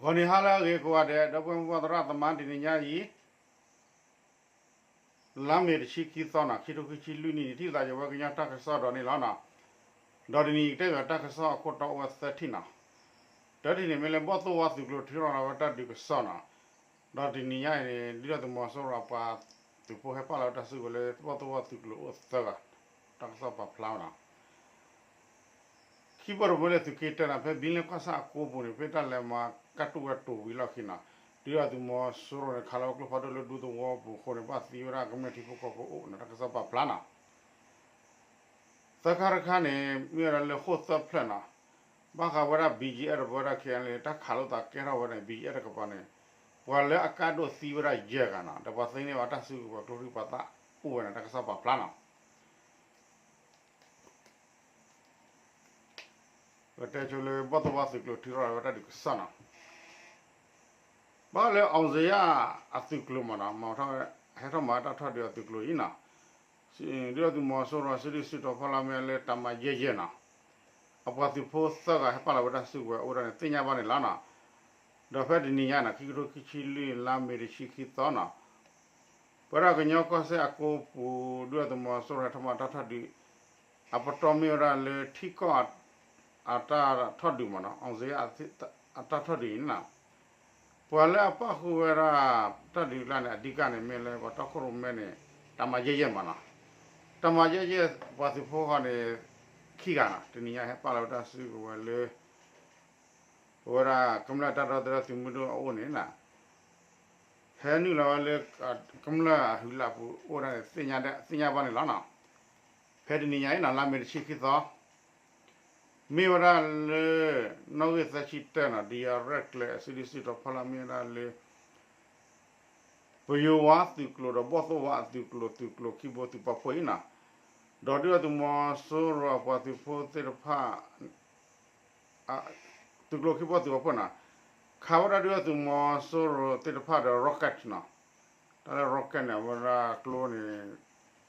ဂီၤနံၤဟါလၢအဂ့ၤကိးဂၤဒဲး ဒီပုၢ်ဝဲၢ်မိၢ်ပၢ်သရၣ်သမါ တနံၤညါအံၤ လါမ့ၤတဆံခံသီနီၤ ခံထိခံဆံလွံၢ်နံၣ်န့ၣ် ထံၣ်သးယဝဲကညီတၢ်ကစီၣ်ဒီးန့ၣ်လီၤနီၤ. ဒီးတနံၤအံၤကတဲဘၣ်တၢ်ကစီၣ်အခိၣ်တီအိၣ်ဝဲသၢထံၣ်နီၤ. တထံၣ်န့ၣ်မ့ၢ်လၢဘီၣ်သိၣ်ဝါသုးကျိၤထုးထီၣ်လီၤဝဲတၢ်ဒုးကစီၣ်နီၤ. ဒီးတနံၤညါအံၤန့ၣ် ဒုၣ်ဒါသုးမီၤစိရိၤအပှၤသုးဖိဟဲပာ်လီၤဝဲတၢ်စုကဝဲၤလၢဘီၣ်သိၣ်ဝါသုးကျိၤအိၣ်သၢဂၤ တၢ်ကစီၣ်ပာ်ဖျါနီၤ. ခံဘီတဘိလၢသုးက့တၢနီၤ ဖဲဘံလ့ကီၢ်ဆၣ်အကိပူၤန့ၣ် ဖဲတၢ်လဲၤမၤကၢ်တူၢ်ဝဲတိၤဝံၤလီၢ်ခံနီၤ ဒုၣ်ဒါသုးမီၤစိရိၤန့ၣ် ခးလီၤဝဲကျိဖးဒိၣ်လၢဒူသဝီပူၤအဃိန့ၣ် ဘၣ်သံဝဲဒၣ်ကမျၢၢ်ထံဖိကီၢ်ဖိအိၣ်န့ၣ် တၢ်ကစီၣ်ပာ်ဖျါနီၤ. သၢခါတခါန့ၣ် မ့ၢ်ဝဲဒၣ်လၢဃိၣ်သၢဖျၢၣ်နီၤ ဘၣ်ဃးဝဲဒၣ် ဘံကၠံအဲၣ် ဒီးဝဲဒၣ် ခဲအံၤလၢ တၢ်ခးလိာ်သးကဲထီၣ်ဝဲဒၣ် ဘံကၠံအဲၣ် တကပၤန့ၣ် ပှၤလၢအကါဒိၣ်သံဝဲဒၣ်ယဲၢ်ဂၤနီၤ ဒီးပှၤသ့န့ၢ်ဘၣ်တၢ်စုကဝဲၤကျိချံမျိာ်သၣ်အိၣ်ဝဲန့ၣ် တၢ်ကစီၣ်ပာ်ဖျါနီၤ. ပတဲဆိလၢဘီၣ်သိၣ်ဝါသုးကျိၤထုးထီၣ်ဝဲတၢ်ဒုးကစီၣ်နီၤ. ဘၣ်လၢ အောင်ဇေယျ အသုးကျိၤမးနီၤ မၤထီၣ် ဟဲထီၣ်မၤတၢ်ထီၣ်ဒုးအသုးကျိၤအံၤနီၤ ဒုၣ်ဒါသုးမီၤစိရိၤ စံးဒုးစံးထီၣ်ဖီလာ်မ့ၢ်လၢ တၢ်မၤယဲၢ်ယဲၢ်နီၤ အပှၤသုးဖိသၢဂၤဟဲပာ်လီၤဝဲတၢ်စုကဝဲၤအိၣ်ဒၣ်န့ၣ် သ့ၣ်ညါဘၣ်န့ၣ်လီၤနီၤ. ဒီးဖဲတနံၤညါနီၤ ခံကထိခံဆံလွံၢ် လါမ့ၤတဆံခံသီနီၤ ပဝဲဒၣ်ကညီကီၢ်စဲၣ်အကိပူၤ ဒုၣ်ဒါသုးမီၤစိရိၤဟဲထီၣ်မၤတၢ်ထီၣ်ဒုး အပတီၢ်မ့ၢ်ဝဲဒၣ်လၢထံကီၢ် အတၢ်ထီၣ်ဒုးမးနီၤ အောင်ဇေယျ အတၢ်ထီၣ်ဒုးအံၤန့ၣ်နီၤ ပှၤလၢအပာ်ဃုာ်ဝဲဒၣ် တၢ်ဒုးကျါန့ၣ် အဓိကန့ၣ် မ့ၢ်လၢပှၤတီခိၣ်ရိၣ်မဲန့ၣ် တၢ်မၤယဲၢ်ယဲၢ်မးနီၤ တၢ်မၤယဲၢ်ယဲၢ် ပှၤသုးဖိဃီန့ၣ် ခံဂၤနီၤ တနံၤညါဟဲပာ်လီၤဝဲတၢ်စုကဝဲၤလၢ ပဝဲဒၣ်ကမျၢၢ်တၢ်ဒီသဒၢသုးမုၢ်ဒိၣ်အအိၣ်န့ၣ်နီၤ ဟဲနုာ်လီၤဝဲလၢ ကမျၢၢ်အဟူးလၢအပူၤအိၣ်ဒၣ်န့ၣ် သ့ၣ်ညါဘၣ်န့ၣ်လီၤနီၤ. ဖဲတနံၤညါအံၤနီၤ လါမ့ၤတဆံခံသီ မ့ၢ်ဝဲဒၣ်လၢ နီၣ်ဂံၢ်သၢဆံတၢနီၤ ဒုးယၤရဲၣ်ကျဲၤအစုဒုးစုတီၤဖီလာ်မ့ၢ်ဝဲဒၣ်လၢ ပယိၤဝါသုးကျိၤဒီးဘီၣ်သိၣ်ဝါအသုးကျိၤ သုးကျိၤခံဘိသုးပာ်ဖှိၣ်အံၤနီၤ ဒီးဒုၣ်ဒါသုးမီၤစိရိၤအပှၤသုးဖိသ့ၣ်တဖၣ် သုးကျိၤခံဘိသုးပာ်ဖှိၣ်နီၤ ခးဝဲဒၣ်ဒုၣ်ဒါသုးမီၤစိရိၤသ့ၣ်တဖၣ်ဒီး rocket နီၤ တၢ်လၢ rocket န့ၣ် အဝဲဒၣ်ကျိန့ၣ်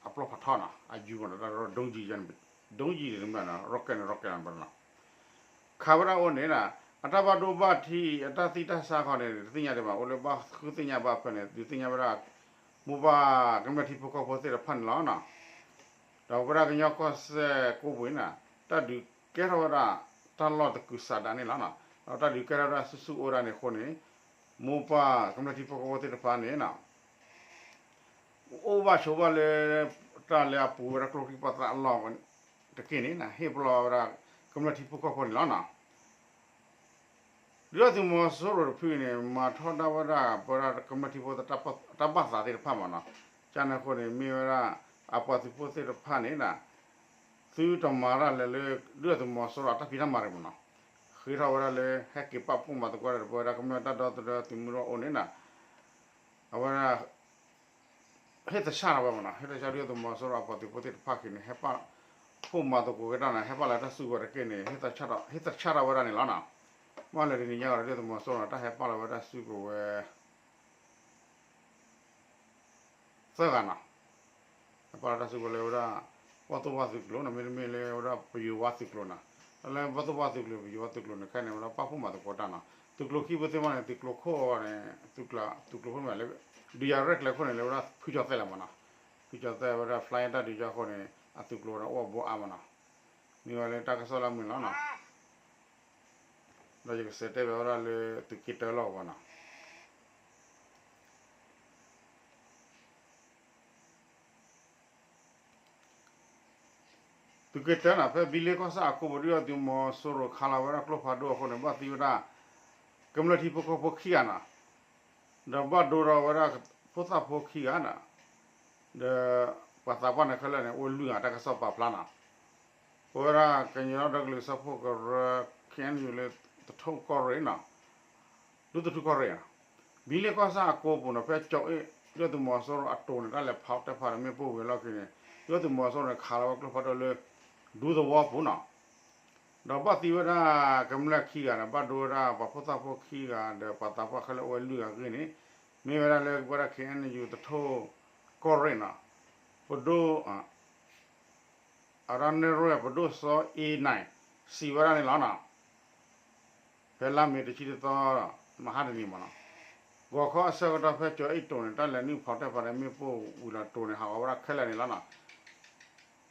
အပျီဖးထီနီၤ အယူၤမးနီၤ တၢ်လၢ ဒုံးကျည်န့ၣ် ဒုံးကျည်န့ၣ်မ့ၢ်နီၤ rocket န့ၣ် rocket နီၤ ခးဝဲဒၣ်အိၣ်န့ၣ်နီၤ အတၢ်ဘၣ်ဒိဘၣ်ထံး အတၢ်သံတၢ်ဆါခီန့ၣ် တသ့ၣ်ညါဒံးဘၣ် အိၣ်လၢဘၣ်ဃုသ့ၣ်ညါဘၣ်ဖဲန့ၣ် ဒုးသ့ၣ်ညါဝဲဒၣ် မိၢ်ပၢ်ကမျၢၢ်ထံဖိကီၢ်ဖိသ့ၣ်တဖၣ်န့ၣ်လီၤနီၤ ဒီးပဝဲဒၣ်ကညီကီၢ်စဲၣ်ကိးပူၤအံၤနီၤ တၢ်ဒုးကဲထီၣ်ဝဲဒၣ် တၢ်လီၢ်တကုာ်စးဒၣ်န့ၣ်လီၤနီၤ ဒီးတၢ်ဒုးကဲထီၣ်ဝဲဒၣ်ဆူၣ်ဆူၣ်အိၣ်ဒၣ်န့ၣ်အဃိန့ၣ် မိၢ်ပၢ်ကမျၢၢ်ထံဖိကီၢ်ဖိသ့ၣ်တဖၣ်န့ၣ်နီၤ အိၣ်ဘၣ်ဆိးဘၣ်လၢ တၢ်လၢအပူၤဝဲဒၣ်ကျိချံမျိာ်သၣ်အလီၢ်တက့ၢ်န့ၣ် ဟ့ၣ်ပလီၢ်ဝဲဒၣ် ကမျၢၢ်ထံဖိကီၢ်ဖိန့ၣ်လီၤနီၤ ဒုၣ်ဒါသုးမီၤစိရိၤတဖုန့ၣ် မၤထီဒါဝဲဒၣ် ပဝဲဒၣ်ကမျၢၢ်ထံဖိတၢ်ဘၣ်သးသ့ၣ်တဖၣ်မးနီၤ ကန့ၣ်အဃိန့ၣ် မ့ၢ်ဝဲဒၣ် အပှၤသုးဖိသ့ၣ်တဖၣ်န့ၣ် သုတမၤတၢ်လၢ ဒုၣ်ဒါသုးမီၤစိရိၤအတၢ်ဖံးတၢ်မၤရံမးနီၤ ဃ့ထီၣ်ဝဲဒၣ်လၢ ဟဲက့ၤပာ်ဖှိၣ်မၤသကိးဒီး ပဝဲဒၣ်ကမျၢၢ်တၢ်ဒီသဒၢသုးမုၢ်ဒိၣ်အအိၣ်န့ၣ် အဝဲဒၣ် ဟ့ၣ်သဆၣ်ထီၣ်ဝဲမးနီၤ ဟ့ၣ်သဆၣ်ဒုၣ်ဒါသုးမီၤစိရိၤအပှၤသုးဖိသ့ၣ်တဖၣ်ခံန့ၣ် ဟဲပာ်ဖှိၣ်မၤသကိးက့ၤတၢ်န့ၣ် ဟဲပာ်လီၤတၢ်စုကဝဲၤတက့ၢ်န့ၣ် ဟ့ၣ်သဆၣ်ထီၣ်ဝဲဒၣ်န့ၣ်လီၤနီၤ မ့ၢ်လၢတနံၤညါအံၤဒုၣ်ဒါသုးမီၤစိရိၤန့ၣ် တၢ်ဟဲပာ်လီၤဝဲဒၣ်စုကဝဲၤ သၢဂၤနီၤ ဟဲပာ်လီၤတၢ်စုကဝဲၤလၢဝဲဒၣ် ဘီၣ်သိၣ်ဝါသုးကျိၤနီၤ မ့တမ့ၢ်လၢဝဲဒၣ်ပယိၤဝါသုးကျိၤနီၤ တၢ်လၢဘီၣ်သိၣ်ဝါသုးကျိၤ ပယိၤဝါသုးကျိၤန့ၣ် ခဲအံၤန့ၣ် ဝဲဒၣ်ပာ်ဖှိၣ်မၤသကိးတၢ်နီၤ သုးကျိၤခံဘိသ့ၣ်တဖၣ်န့ၣ် သုးကျိၤခိၣ်န့ၣ် သုးကျိၤခိၣ်မ့ၢ်လၢ ဒုးယၤရဲၣ်ကျဲၤခိၣ်န့ၣ် လၢဝဲဒၣ်ဖုကၠီၤသဲၣ်လီၤမးနီၤ ဖုကၠီၤသဲၣ်ဝဲဒၣ် fly တၢ်ဒုးကၠီခိၣ်န့ၣ် အသုးကျိၤဝဲဒၣ်အိၣ်အဘိအါမးနီၤ မ့ၢ်ဝဲလၢတၢ်ကစီၣ်လၢအမုာ်လီၤနီၤ ဒီးယကစံးတဲဘၣ်ဝဲဒၣ်လၢသုးက့တၢလီၤကဝီၤနီၤ သုးက့တၢနီၤ ဖဲဘံလ့ကီၢ်ဆၣ်အကိပူၤ ဒုၣ်ဒါသုးမီၤစိရိၤခးလီၤဝဲဒၣ်ကျိဖးဒိၣ်အဃိန့ၣ် ဘၣ်သံဝဲဒၣ် ကမျၢၢ်ထံဖိကီၢ်ဖိခံဂၤနီၤ ဒီးဘၣ်ဒိဒီးဝဲဒၣ်ဖိသၣ်ဖိခံဂၤနီၤ ဒီးပှၤသးပှၢ်န့ၣ်ခဲလၢာ်န့ၣ် အိၣ်လွံၢ်ဂၤ တၢ်ကစီၣ်ပာ်ဖျါနီၤ ပဝဲဒၣ်ကညီဒီကလုာ်စၢဖှိၣ်ကရၢ ခ့ၣ်အဲၣ်ယူၣ် လၢသထူၣ်ကီၢ်ရ့ၣ်နီၤ ဒူသထူၣ်ကီၢ်ရ့ၣ်နီၤ ဘံလ့ကီၢ်ဆၣ်အကိပူၤနီၤ ဖဲကၠီၤအ့ၣ် ဒုၣ်ဒါသုးမီၤစိရိၤအတိၤန့ၣ် တၢ်လဲၤဖီတၢ်ဖးဒီးမ့ၣ်ပိၢ်ဝံၤအလီၢ်ခံန့ၣ် ဒုၣ်ဒါသုးမီၤစိရိၤန့ၣ် ခးလီၤဝဲကျိဖးဒိၣ်လၢ ဒူသဝီပူၤနီၤ ဒီးဘၣ်သံဝဲဒၣ်ကမျၢၢ်ခံဂၤဒီး ဘၣ်ဒိဝဲဒၣ်ပှၤဖိသၣ်ဖိခံဂၤဒီး ပှၤသးပှၢ်ခဲလၢာ်အိၣ်ဝဲလွံၢ်ဂၤအဂ့ၢ်န့ၣ် မ့ၢ်ဝဲဒၣ်လၢပဝဲဒၣ် ခ့ၣ်အဲၣ်ယူၣ် သထူၣ်ကီၢ်ရ့ၣ်နီၤ ပဒိၣ် အရၣ်နဲၣ်ရွဲၣ် ပဒိၣ်စီၤအ့နၢၣ် စံးဝဲဒၣ်န့ၣ်လီၤနီၤ ဖဲလါမ့ၤတဆံတသီ မဟါတနံၤမ့ၢ်နီၤ, ဂီၤခီအဆၢကတီၢ်ဖဲကၠီၤအ့ၣ်တိၤန့ၣ် တၢ်လဲၤနုာ်ဖီၣ်တဲဖးဒီးမ့ၣ်ပိၢ်ဝံၤလီၤတိၤန့ၣ် ဟးဂီၤဝဲဒၣ်ခဲလၢာ်န့ၣ်လီၤနီၤ.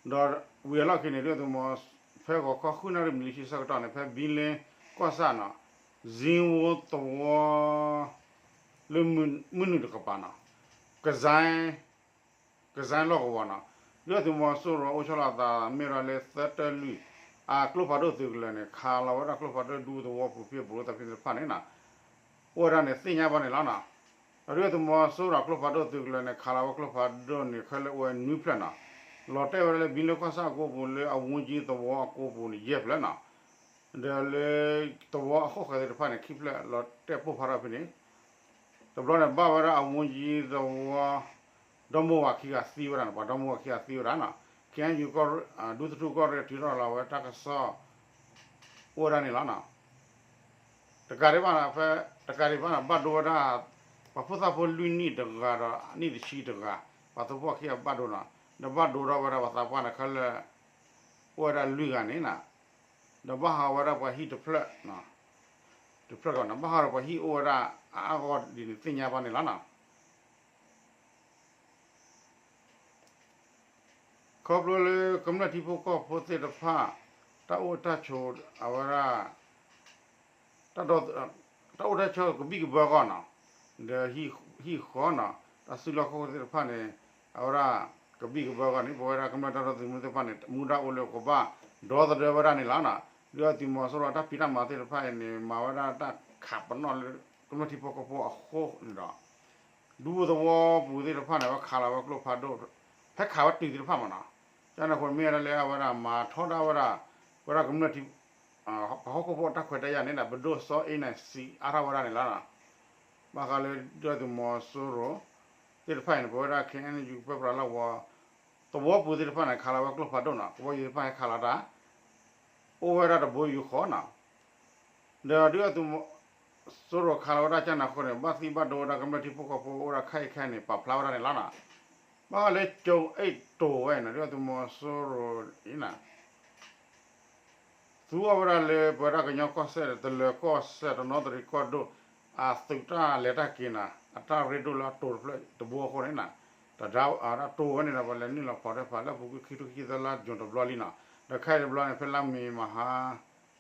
ဒီးဝံၤအလီၢ်ခံန့ၣ် ဒုၣ်ဒါသုးမီၤ ဖဲဂီၤခီဃုနၣ်ရံၣ်မံးနံးဆံဆၢကတီၢ်န့ၣ် ဖဲဘံလ့ကီၢ်ဆၣ်နီၤ, ဇံဝိသဝီ လၢမုၢ်နုာ်တကပၤနီၤ, ကစဲ ကစဲလီၢ်ကဝီၤနီၤ, ဒုၣ်ဒါသုးမီၤစိရိၤအိၣ်ဆီလီၤအသးမ့ၢ်ဝဲဒၣ်လၢသၢတၢလွံၢ် အကျိဖးဒိၣ်သုးကလၢၤန့ၣ် ခးလီၤဝဲဒၣ်ကျိဖးဒိၣ်ဒူသဝီပူၤဖဲပူၤသးဖဲသ့ၣ်တဖၣ်န့ၣ်နီၤ, အိၣ်ဝဲဒၣ်န့ၣ်သ့ၣ်ညါဘၣ်န့ၣ်လီၤနီၤ. ဒုၣ်ဒါသုးမီၤစိရိၤကျိဖးဒိၣ်သုးကလၢၤန့ၣ် ခးလီၤဝဲကျိဖးဒိၣ်န့ၣ် ခဲလၢာ်အိၣ်ဝဲနွံဖျၢၣ်နီၤ, လီၤတဲာ်ဝဲဒၣ်လၢဘံလ့ကီၢ်ဆၣ်အကီၢ်ပူၤလၢအဝူကၠံသဝီအကီၢ်ပူၤန့ၣ် ယဲၢ်ဖျၢၣ်နီၤ, ဒီးလၢသဝီအဟီၣ်ဃဲၤသ့ၣ်တဖၣ်န့ၣ် ခံဖျၢၣ်လီၤတဲာ်ပိၢ်ဖးထီၣ်ဖဲန့ၣ် တဘျီန့ၣ် ဘၣ်ဝဲဒၣ်အဝူကၠံသဝီ ဒီမါဝၤခံဂၤသံဝဲဒၣ်န့ၣ်, ပှၤဒီမါဝၤခံဂၤသံဝဲဒၣ်နီၤ, ခ့ၣ်အဲၣ်ယူၣ် ဒူသထူၣ်ကီၢ်ရ့ၣ်ထုးထီၣ်လီၤဝဲတၢ်ကစီၣ် အိၣ်ဝဲဒၣ်န့ၣ်လီၤနီၤ. တကးဒံးဘၣ်နီၤ, ဖဲတကးဒံးဘၣ်နီၤ ဘၣ်ဒိဝဲဒၣ် ပှၤဖိသၣ်ဖိလွံၢ်နံၣ်တဂၤဒီးနံၣ်တဆံတဂၤ, ပှၤသုးဖိခံဂၤဘၣ်ဒိနီၤ, ဒီးဘၣ်ဒိထီၣ်ဝဲဒၣ်ပှၤသးပှၢ်န့ၣ်ခဲလၢာ် အိၣ်ဝဲဒၣ်လွံၢ်ဂၤန့ၣ်နီၤ, ဒီးဘၣ်ဟးဂီၤဝဲဒၣ်ပှၤဟံၣ်တဖျၢၣ်, တဖျၢၣ်ကီးနီၤ, ဘၣ်ဟးဂီၤဒီးပှၤဟံၣ်အိၣ်ဝဲဒၣ်အါအါဂီၢ်ဂီၢ်ဒ်န့ၣ်သ့ၣ်ညါဘၣ်န့ၣ်လီၤနီၤ. ခီဖျိလၢကမျၢၢ်ထံဖိကီၢ်ဖိသ့ၣ်တဖၣ် တၢ်အိၣ်တၢ်ဆိးအဝဲဒၣ် တၢ်အိၣ်တၢ်ဆိးကဘံၣ်ကဘၢအဂီၢ်နီၤ, ဒီးဟံၣ်ဃီနီၤ, တၢ်စုလီၢ်ခီၣ်ခိၣ်သ့ၣ်တဖၣ်န့ၣ် အဝဲဒၣ်ကဘံၣ်ကဘၢအဂီၢ်န့ၣ် ပဝဲဒၣ်ကမျၢၢ်တၢ်ဒီသဒၢမုၢ်သ့ၣ်တဖၣ်န့ၣ် မူဒါအိၣ်လၢကဘၣ်ဒီသဒၢဝဲဒၣ်န့ၣ်လီၤ. ဒုၣ်ဒါသုးမီၤစိရိၤအတၢ်ဖံးတၢ်မၤသ့ၣ်တဖၣ်အံၤန့ၣ် မၤဝဲဒၣ်တၢ်ခးပနီၣ်လၢကမျၢၢ်ထံဖိကီၢ်ဖိအဃိန့ၣ်ဒီး ဒူသဝီပူၤသ့ၣ်တဖၣ်န့ၣ် အဝဲခးလီၤဝဲကျိဖးဒိၣ် ဖဲခးဝဲတုၤသ့ၣ်တဖၣ်မးနီၤ, ကန့ၣ်အဃိန့ၣ်မ့ၢ်ဝဲဒၣ်လၢအဝဲဒၣ်မၤထီဒါဝဲဒၣ် ပဝဲဒၣ်ကမျၢၢ်ထံ ပှၤဟီၣ်ခိၣ်ဖိအတၢ်ခွဲးတၢ်ယာ်န့ၣ်ဒီး ပဒိၣ်စီၤအ့နၢ်စံးအါထီၣ်ဝဲဒၣ်န့ၣ်လီၤ. ဘၣ်ဃးလၢဒုၣ်ဒါသုးမီၤစိရိၤသ့ၣ်တဖၣ်အံၤန့ၣ် ပဝဲဒၣ် ခ့ၣ်အဲၣ်ယူၣ် ပၢပြးလီၢ်ကဝီၤ သဝီပူၤသ့ၣ်တဖၣ်န့ၣ် ခးလီၤဝဲကျိဖးဒိၣ်နီၤ, ကဘီယူၤသ့ၣ်တဖၣ်ဟဲခးလီၤတၢ် အိၣ်ဝဲဒၣ်တဘိယူၢ်ဃီနီၤ, ဒီးဒုၣ်ဒါသုးမီၤစိရိၤခးလီၤဝဲဒၣ်ကန့ၣ်အဃိန့ၣ် ဘၣ်သံဘၣ်ဒိဝဲဒၣ်ကမျၢၢ်ထံဖိကီၢ်ဖိအိၣ်ဝဲဒၣ်ခဲအံၤခဲအံၤန့ၣ် ပာ်ဖျါဝဲဒၣ်န့ၣ်လီၤနီၤ. ဘၣ်ဃးလၢကၠိၤအ့ၣ်တိၤဝဲနီၤ ဒုၣ်ဒါသုးမီၤစိရိၤအံၤနီၤ သူအီၤဝဲဒၣ်လၢပဝဲဒၣ်ကညီကီၢ်စဲၣ် တလၢၤကီၢ်စဲၣ် တနီသရံၣ်ကီၢ်ဒိၣ် အသုးတၢ်လဲၤတၢ်က့ၤနီၤ အတၢ်ရ့ဒိၣ်လၢအတိၤတဖျၢၣ်တဘိအဃိန့ၣ်နီၤ, တဒါအတိၤဝဲန့ၣ်ဒီး ပှၤလဲၤနုာ်လီၤဖီၣ်တဲဖးလၢအပူၤကွံာ်ခံကထိခံဆံသၢလါ June တဘျီလံနီၤ, ဒီးခဲအံၤတဘျီန့ၣ် ဖဲလါမ့ၤမဟါ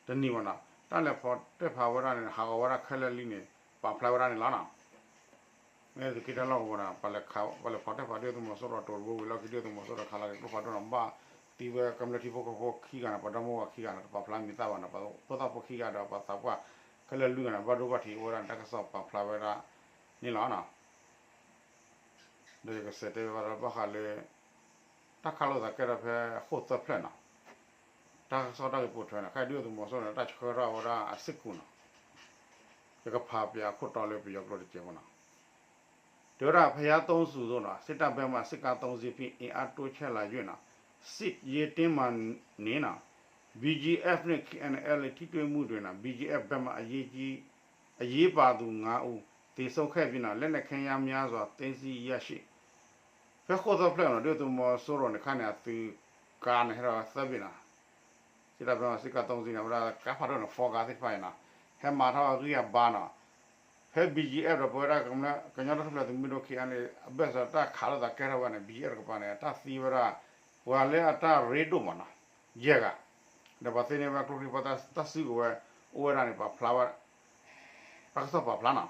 တနံၤမးနီၤ တၢ်လဲၤဖီၣ်တဲဖးဝဲဒၣ်န့ၣ် ဟးဂီၤဝဲဒၣ်ခဲလၢာ်လံန့ၣ် ပာ်ဖျါဝဲဒၣ်န့ၣ်လီၤနီၤ. မ့ၢ်သုးက့တၢ်လီၢ်ကဝီၤန့ၣ် ပှၤလဲၤဖီၣ်တဲဖးဒုၣ်ဒါသုးမီၤစိရိၤအတိၤတဘိဝံၤလီၢ်ခံ ဒုၣ်ဒါသုးမီၤစိရိၤခးလီၤက့ၤကျိဖးဒိၣ်နီၤ ဘၣ်သံဝဲကမျၢၢ်ထံဖိကီၢ်ဖိခံဂၤန့ၣ် ပှၤဒီမါဝၤခံဂၤန့ၣ် တပာ်ဖျါမံၤသၣ်ဘၣ်နီၤ, ပှၤဖိသၣ်ဖိခံဂၤဒီးပှၤသးပှၢ်ခဲလၢာ်လွံၢ်ဂၤန့ၣ် ဘၣ်ဒိဘၣ်ထံးအိၣ်ဝဲဒၣ်န့ၣ် တၢ်ကစီၣ်ပာ်ဖျါဝဲဒၣ်န့ၣ်လီၤ. ဒီးယကစးတဲဘၣ်ဒီးဘၣ်ဃးလၢ တၢ်ခးလိာ်သးကဲထီၣ်ဖဲဃိၣ်သၢဖျၢၣ်နီၤ, တၢ်ကစီၣ်တၢ်ဂ့ၢ်ပိာ်ထွဲန့ၣ် ခဲအံၤဒုၣ်ဒါသုးမီၤစိရိၤန့ၣ် တၢ်ဆှၢထီၣ်ဝဲဒၣ်အစစ်ကူနီၤ, ယကဖးပၠးအခိၣ်တီလၢပယီၤကျိာ်တစဲးဖိနီၤ, တဲဝဲဒၣ် ဘုရားသုံးဆူဆိုတော့ စစ်တပ်ဘက်မှ စစ်ကားသုံးစီးဖြင့် အင်အားတိုးချဲ့လာ၍ စစ်ရေးတင်းမာနေ BGF နဲ့ KNLA ထိတွေ့မှုတွင် BGF ဘက်မှ အရေးကြီး အရေးပါသူ ငါးဦး သေဆုံးခဲ့ပြီး လက်နက်ခဲယမ်းများစွာ သိမ်းဆည်းရရှိ ဖဲဃိၣ်သၢဖျၢၣ်နီၤ ဒုၣ်ဒါသုးမီၤစိရိၤန့ၣ် ခါန့ၣ် အသုးကါန့ၣ် ဟဲထီၣ်ဝဲသၢဘ့ၣ်နီၤ, စစ်တပ်ဘက်မှ စစ်ကားသုံးစီးန့ၣ် အဝဲဒၣ်ကါဖးဒိၣ်န့ၣ် four ကါသ့ၣ်တဖၣ်အံၤနီၤ, ဟဲမၤထီၣ်ဝဲဂံၢ်အဘါနီၤ, ဖဲ BGF ဒီးပဝဲဒၣ်ကညီတၢ်ထူၣ်ဖျဲးသုးမုၢ်ဒိၣ် ခ့ၣ်အဲၣ်အဲၣ်လ်အ့ အဘၢၣ်စၢၤတၢ်ခးလိာ်သးကဲထီၣ်ဝဲန့ၣ် BGF တကပၤန့ၣ် တၢ်သံဝဲဒၣ် ပှၤလၢအတၢ်ရ့ဒိၣ်မးနီၤ ယဲၢ်ဂၤ, ဒီးပှၤသ့န့ၢ်ဝဲကျိချံမျိာ်သၣ် တၢ်စုကဝဲၤအိၣ်ဝဲဒၣ်န့ၣ် ပာ်ဖျါဝဲ တၢ်ကစီၣ်ပာ်ဖျါနီၤ,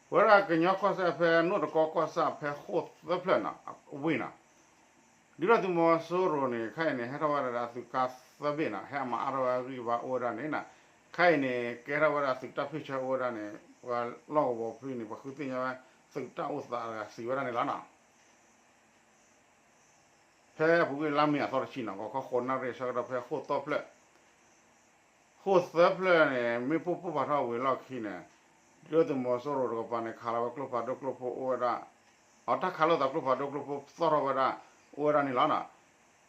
ပဝဲဒၣ်ကညီကီၢ်စဲၣ်ဖဲနိၣ်တကီကီၢ်ဆၣ်ဖဲဃိၣ်သၢဖျၢၣ်နီၤ ဝ့ၢ်နီၤ, ဒုၣ်ဒါသုးမီၤစိရိၤန့ၣ် ခဲအံၤန့ၣ် ဟဲထီၣ်ဝဲဒၣ်ဒီးအသုးကါသၢဘ့ၣ်နီၤ ဟဲမၤအါထီၣ်ဝဲအဂံၢ်အဘါအိၣ်ဝဲဒၣ်န့ၣ်နီၤ, ခဲအံၤန့ၣ် ကဲထီၣ်ဝဲဒၣ်သုးတၢ်ဖ့ၣ်ဆၢအိၣ်ဝဲဒၣ်န့ၣ် ပှၤလီၢ်ကဝီၤဖုန့ၣ် ပှၤဃုသ့ၣ်ညါဝဲ သုးတၢ်အိၣ်သးတဂၤစံးဝဲဒၣ်န့ၣ်လီၤနီၤ. ဖဲအပူၤကွံာ်လါမ့ၤအသီတဆံနီၤ ဂီၤခီဃိးနၣ်ရံၣ်အဆၢကတီၢ်ဖဲဃိၣ်သၢဖျၢၣ် ဃိၣ်သၢဖျၢၣ်န့ၣ် မ့ၣ်ပိၢ်ပိၢ်ဖးထီၣ်ဝံၤအလီၢ်ခံန့ၣ် ဒုၣ်ဒါသုးမီၤစိရိၤတကပၤန့ၣ် ခးလီၤဝဲကျိဖးဒိၣ်ကျိဖိအိၣ်ဝဲဒၣ် အတၢ်ခးလိာ်သးကျိဖးဒိၣ်ကျိဖိသီၣ်ထီၣ်ဝဲဒၣ် အိၣ်ဝဲဒၣ်န့ၣ်လီၤနီၤ.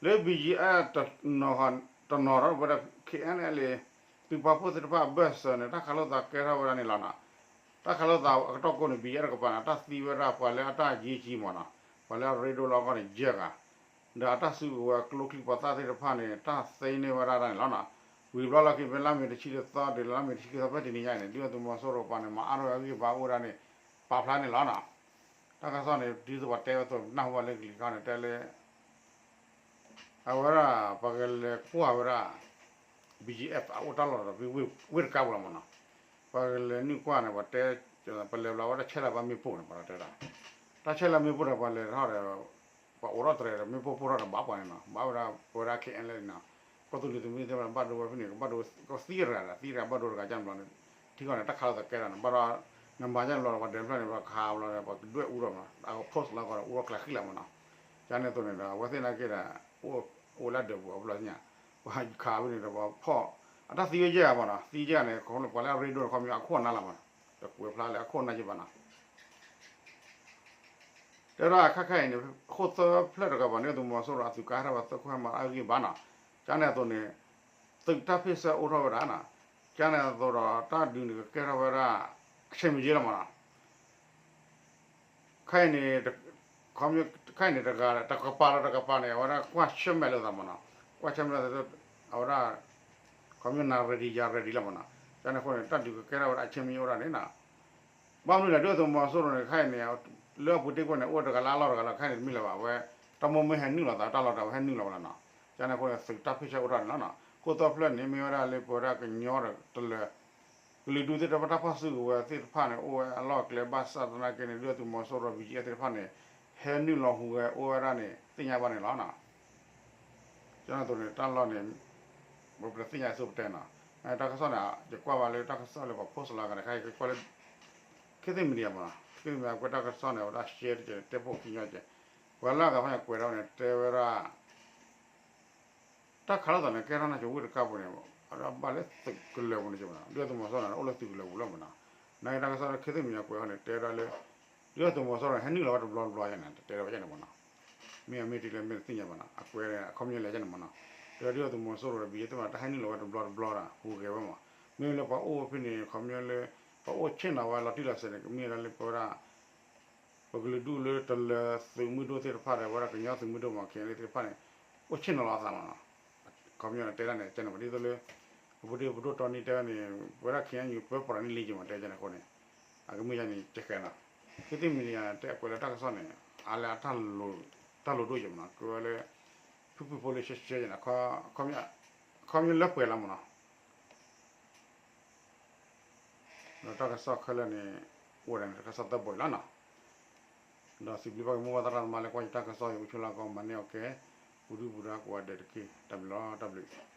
လၢ BGF တနီၤဒီးဝဲဒၣ် KNLA သုးပာ်ဖှိၣ်သ့ၣ်တဖၣ်အဘၢၣ်စၢၤန့ၣ် တၢ်ခးလိာ်သးကဲထီၣ်ဝဲဒၣ်န့ၣ်လီၤနီၤ. တၢ်ခးလိာ်သးအကတီၢ်ကိးန့ၣ် BGF တကပၤန့ၣ် တၢ်သံဝဲဒၣ်ပှၤလၢအတၢ်ယ့ၢ်ကံမးနီၤ ပှၤလၢအရ့ဒိၣ်လီၤကီၢ်န့ၣ် ယဲၢ်ဂၤ ဒီးအတၢ်စုကဝဲၤကျိချံမျိာ်သၣ်သ့ၣ်တဖၣ်န့ၣ် တၢ်သ့န့ၢ်ဝဲဒၣ်န့ၣ်လီၤနီၤ. ဝံၤဘျီလီၢ်ခံ ဖဲလါမ့ၤတဆံတသီ တုၤလၢလါမ့ၤတဆံခံသီ ဖဲတနံၤညါန့ၣ် ဒုၣ်ဒါသုးမီၤစိရိၤပှၤန့ၣ် မၤအါထီၣ်ဝဲအဂံၢ်ဘါအိၣ်ဝဲဒၣ်န့ၣ် ပာ်ဖျါန့ၣ်လီၤနီၤ. တၢ်ကစီၣ်န့ၣ် ဒ်သိးပှၤတဲဝဲအသိး နၢ်ဟူဘၣ်လၢကလံၤခီန့ၣ် တဲလၢ အဝဲဒၣ် ပှၤကလဲၤကွၢ်ဝဲဒၣ် ဘီကၠံအ့ၣ် အအိၣ်တၢ်လီၢ်ဒီး ဝ့ၢ်တကါပူၤလီၤမ့ၢ်နီၤ. ပှၤကလဲၤနုာ်ကွၢ်န့ၣ် ပှၤတဲ ပလဲၤဘျီဝဲဒၣ်ဆဲးလီၤဘၣ်မ့ၣ်ပိၢ်န့ၣ် ပှၤတဲဒၣ် တၢ်ဆဲးလီၤမ့ၣ်ပိၢ်ဒီး ပှၤလဲၤထီၣ်ဒီး ပှၤအိးထီၣ်တြဲၤဒီး မ့ၣ်ပိၢ်ပိၢ်ထီၣ်ဒီးဘၣ်ပှၤန့ၣ်နီၤ ဘၣ်ဝဲဒၣ် ပဝဲဒၣ် ခဲအံၤလၢနီၤ ကီၢ်သူလ့ၤသုးမုၢ်သ့ၣ်တဖၣ်န့ၣ် ဘၣ်ဒိဝဲဖဲန့ၣ် ကဘၣ်ဒိ ကသံတဂၤဒီး သံတဂၤဘၣ်ဒိတဂၤကန့ၣ်ဘျီန့ၣ် ထံကီၢ်န့ၣ် တၢ်ခးလိာ်သးကဲထီၣ်န့ၣ် ဘၣ်ဒီး နမၤကန့ၣ်ဘျီဒီး ပှၤဒဲးဖျၢၣ်န့ၣ် ပှၤခးဘျီန့ၣ် ပှၤကဒွဲၣ်အူထီၣ်မး အက post လီၤကီးဒီး အူထီၣ်ကျဲဃံလၤမ့ၢ်နီၤ. ကန့ၣ်အသိးန့ၣ်ဒီး အဝဲသ့ၣ်နာ်က့ဒီး အိၣ်လၢဒၢးပူၤအဘျီညါ ပှၤခးဖဲန့ၣ်ဒီး ပှၤဖီၣ် အတၢ်သံဝဲယဲၢ်ဂၤမ့ၢ်နီၤ သံယဲၢ်ဂၤန့ၣ် ခီဖျိပှၤလၢအရ့ဒိၣ်န့ၣ် ခီပညီအခိၣ်အနၢ်လီၤမ့ၢ်နီၤ တကွဲးဖျါလၢအခိၣ်အနၢ်က့ဘၣ်နီၤ. တဲဒၣ်ခဲခဲအံၤန့ၣ် ခိၣ်သၢဖျၢၣ်တဂၤဘၣ်န့ၣ် သုးမီၤစိရိၤအသုးကါဟဲထီၣ်ဘၣ် သုးခိၣ်ဟဲမၤအဂံၢ်ဘါနီၤ. ကန့ၣ်အသိးန့ၣ် သုးတၢ်ဖ့ၣ်ဆၢအိၣ်ထီၣ်ဝဲဒၣ်နီၤ. ကန့ၣ်အသိးဒီး တၢ်ဒုးန့ၣ်ကကဲထီၣ်ဝဲဒၣ် အဆဲးမံၤယဲလီၤမ့ၢ်နီၤ. ခဲအံၤန့ၣ် ခဲအံၤန့ၣ်တဂၤတကပၤဒီးတကပၤန့ၣ် အဝဲဒၣ်ကွၢ်ဆၢၣ်မဲာ်လိာ်သးမ့ၢ်နီၤ. ကွၢ်ဆၢၣ်မဲာ်လိာ်သး အဝဲဒၣ် ခီပညီနၤ ready ယၤ ready လီၤမ့ၢ်နီၤ. ကန့ၣ်အဃိန့ၣ် တၢ်ဒုးကကဲထီၣ်ဝဲဒၣ်အဆဲးမံၤယဲအိၣ်ဒၣ်န့ၣ်နီၤ. ဘၣ်မနုၤလဲၣ် ဒုၣ်ဒါသုးမီၤစိရိၤန့ၣ် ခဲအံၤန့ၣ် လၢအပူၤတ့ၢ်ကွံာ်န့ၣ် အိၣ်တဂၤလၢအလီၢ်တဂၤလီၤ ခဲအံၤန့ၣ်တမ့ၢ်လၢၤဘၣ် အဝဲ တၢ်မိၢ်မ့ၢ်ဟဲနုာ်လီၤသး တၢ်လီၢ်တၢ်ဝဲဟဲနုာ်လီၤဝဲလီၤနီၤ. ကန့ၣ်အဃိန့ၣ် သုးတၢ်ဖ့ၣ်ဆၢအိၣ်ထီၣ်န့ၣ်လီၤနီၤ. ခိၣ်သၢဖျၢၣ်န့ၣ် မ့ၢ်ဝဲဒၣ်လၢပဝဲဒၣ်ကညီဒီးတလၢၤ ကလုာ်ဒူၣ်သ့ၣ်တဖၣ် တၢ်ဖီၣ်စုကဝဲၤသ့ၣ်တဖၣ်န့ၣ် အိၣ်ဝဲအလီၢ်အကျဲဘၣ်ဆၣ်သနာ်က့န့ၣ် ဒုၣ်ဒါသုးမီၤစိရိၤ ဘီကၠံအ့ၣ် သ့ၣ်တဖၣ်န့ၣ် ဟဲနုာ်လီၤဟူးဂဲၤအိၣ်ဝဲဒၣ်န့ၣ် သ့ၣ်ညါဘၣ်န့ၣ်လီၤနီၤ. ကန့ၣ်အသိးန့ၣ် တၢ်လီၢ်န့ၣ် ပတသ့ၣ်ညါအဆိပတဲနီၤ. တၢ်ကစီၣ်န့ၣ် ယကွၢ်ဘၣ်လၢတၢ်ကစီၣ်လၢပှၤ post လီၤဂၤန့ၣ် ခဲအံၤကကွၢ်လၢ ခ့သ့ၣ် media မ့ၢ်နီၤ. ခ့သ့ၣ် media ကွဲးတၢ်ကစီၣ်န့ၣ် အဝဲဒၣ် share တက့ၢ် တဲပိာ်ခံညီက့ၢ် ပှၤလၢအဂၤဖဲန့ၣ်ကွဲးထီၣ်ဝဲန့ၣ် တဲဝဲဒၣ် တၢ်ခးလိာ်သးန့ၣ် ကဲထီၣ်န့ၣ်ကဝ့ၢ်တကါပူၤန့ၣ် အဝဲဒၣ်ဘၣ်လၢသုးကလၢၤပူၤန့ၣ်က့ၢ်မ့ၢ်နီၤ. ဒုၣ်ဒါသုးမီၤစိရိၤန့ၣ် အိၣ်လၢသုးကလၢၤပူၤလီၤမ့ၢ်နီၤ. နာ်က့တၢ်ကစီၣ်လၢခ့သ့ၣ် media ကွဲးထီၣ်န့ၣ် တဲဒၣ်လၢ ဒုၣ်ဒါသုးမီၤစိရိၤန့ၣ် ဟဲနုာ်လီၤဝဲတဘျီတဘျီယဲန့ၣ် တဲဝဲယဲန့ၣ်မ့ၢ်နီၤ. မ့ၢ်အမ့ၢ်တုၤလၢမ့ၢ်တသ့ၣ်ညါဘၣ်နီၤ အကွဲးန့ၣ် အခီပညီလဲၣ်ယဲန့ၣ်မ့ၢ်နီၤ. တဲဒၣ်ဒုၣ်ဒါသုးမီၤစိရိၤဒီး ဘီကၠံသ့ၣ်တဖၣ် တၢ်ဟဲနုာ်လီၤဝဲတဘျီတဘျီဒီး ဟူးဂဲၤဝဲမး မ့မ့ၢ်လၢပှၤအိၣ်ဖဲန့ၣ် ခီပညီလၢ ပှၤအိၣ်ဆ့ၣ်နီၤဝဲလီၤတံၢ်လီၤဆဲးန့ၣ် ကမ့ၢ်ဒၣ်လၢပဝဲဒၣ် ပကလုာ်ဒူၣ်လၢတလၢၤသုးမုၢ်ဒိၣ်သ့ၣ်တဖၣ်ဒီး ဝဲဒၣ်ကညီသုးမုၢ်ဒိၣ်မး ခဲအံၤသ့ၣ်တဖၣ်န့ၣ် အိၣ်ဆ့ၣ်နီၤလီၤအသးမးနီၤ. ခီပညီန့ၣ် တဲဒၣ်န့ၣ် ကဲန့ၣ်ပဒ်သိးလၢ အပူၤတ့ၢ်ပဒိၣ်တီနံတဲဝဲန့ၣ် ပဝဲဒၣ် ခ့ၣ်အဲၣ်ယူၣ် ပၢပှၤန့ၣ်လံက့ၤမး တဲကဲန့ၣ်အဃိန့ၣ် အကမ့ၢ်ယါန့ၣ် ကဲဃဲနီၤ. ခ့သ့ၣ် media တဲအကွဲးလၢတၢ်ကစီၣ်န့ၣ် အါလၢအ တၢ်လိၤဒိၣ်ယဲမးနီၤ ကဝဲလၢ ဖုၣ်ဖုၣ်ဖိလၢရှဲရှဲယဲနီၤ ခီပညီလၢပှဲၤလီၤမးနီၤ. ဒီးတၢ်ကစီၣ်ခဲလၢာ်န့ၣ် အိၣ်ဝဲဒၣ်န့ၣ် တၢ်ကစီၣ်သၢဘိအံၤလီၤနီၤ. ဒီးစံးဘျုးဘၣ်က့ၤမိၢ်ပၢ်သရၣ်သမါလၢကွၢ်ယတၢ်ကစီၣ်အံၤ အိၣ်ဆူၣ်လၢကီၢ်မၤန့ၢ်အီၤကဲ ပူၤဒုၣ်ပူၤဒါကိးဂၤဒဲးတက့ၢ်. တၢ်ဘျုးလီၤ တၢ်ဘျုး